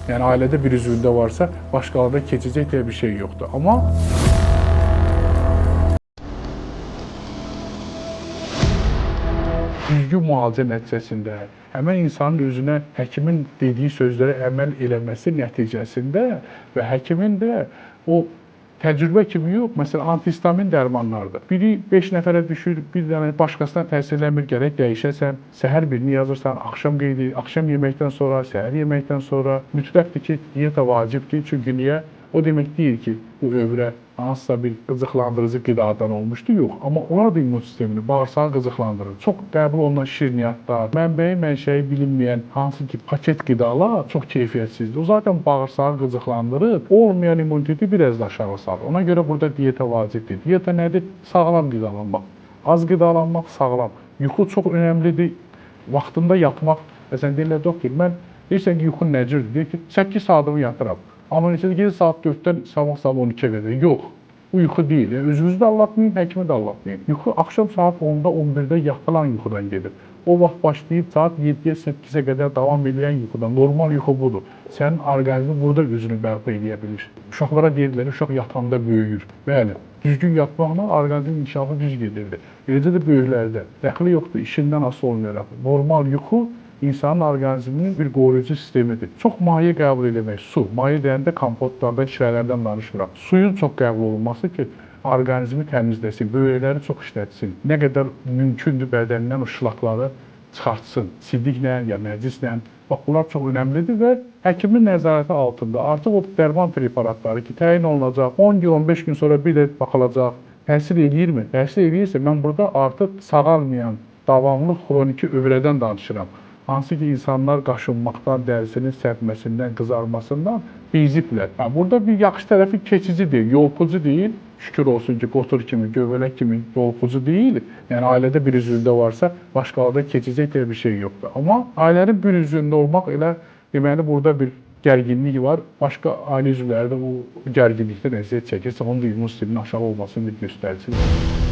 Yəni ailədə bir üzvündə varsa, başqalarına keçəcək deyə bir şey yoxdur. Amma düzgün müalicə nəticəsində, həmin insanın özünə həkimin dediyi sözlərə əməl eləməsi nəticəsində və həkimin də o təcrübə kimi yox, məsələn, antihistamin dərmanlardır. Biri 5 nəfərə düşür, bir dənə başqasına təsir eləmir, gərək dəyişəsən. Səhər birini yazırsan, axşam qeyd edir, axşam yeməkdən sonra, səhər yeməkdən sonra. Mütləqdir ki, diyeta vacibdir. Çünki niyə? O demək deyil ki, bu övrə hansısa bir qıcıqlandırıcı qidadan olmuşdu, yox. Amma onlar da immun sistemini, bağırsağı qıcıqlandırır. Çox qəbul olunan şirniyyatlar, mənbəyi, mənşəyi bilinməyən hansı ki paket qidalar çox keyfiyyətsizdir. O zaten bağırsağı qıcıqlandırır, olmayan immuniteti biraz da aşağı salır. Ona görə burada diyeta vacibdir. Diyeta nədir? Sağlam qidalanmaq. Az qidalanmaq, sağlam. Yuxu çox önəmlidir. Vaxtında yatmaq. Məsələn, deyirlər, doktor, mən deyirsən ki, yuxun nə cürdür? Deyir ki, 8 saatımı yatıram. Amma neçədə gedir saat 4-dən sabah saat 12-yə qədər. Yox. Bu yuxu deyil. Yəni, özünüzü də aldatmayın, həkimi də aldatmayın. Yuxu axşam saat 10-da, 11-də yatılan yuxudan gedir. O vaxt başlayıb saat 7-yə, 8-ə qədər davam edən yuxudan. Normal yuxu budur. Sənin orqanizmin burada özünü bərpa eləyə bilir. Uşaqlara deyirdilər, uşaq yatanda böyüyür. Bəli, düzgün yatmaqla orqanizmin inkişafı düz gedirdi. Eləcə də böyüklərdə. Dəxli yoxdur, işindən asılı olmayaraq. Normal yuxu insanın orqanizminin bir qoruyucu sistemidir. Çox maye qəbul eləmək, su. Maye deyəndə kompotlardan, şirələrdən danışmıram. Suyun çox qəbul olunması ki, orqanizmi təmizləsin, böyrəkləri çox işlətsin. Nə qədər mümkündür bədənindən o şlakları çıxartsın. Sidiklə ya nəcislə. Bax, bunlar çox önəmlidir və həkimin nəzarəti altında artıq o dərman preparatları ki, təyin olunacaq, 10 gün, 15 gün sonra bir də baxılacaq. Təsir eləyirmi? Təsir eləyirsə, mən burada artıq sağalmayan, davamlı xroniki övrədən danışıram. Hansı ki, insanlar qaşınmaqdan, dərisinin sərtməsindən, qızarmasından beziblər. Yəni, burada bir yaxşı tərəfi keçici deyil, yolxucu deyil. Şükür olsun ki, qotur kimi, göbələk kimi yolxucu deyil. Yəni, ailədə bir üzvündə varsa, başqalarına keçəcək deyə bir şey yoxdur. Amma ailənin bir üzvündə olmaq elə, deməli, burada bir gərginlik var. Başqa ailə üzvləri də bu gərginlikdən əziyyət çəkirsə, onun da immun sisteminin aşağı olmasının bir göstəricisidir.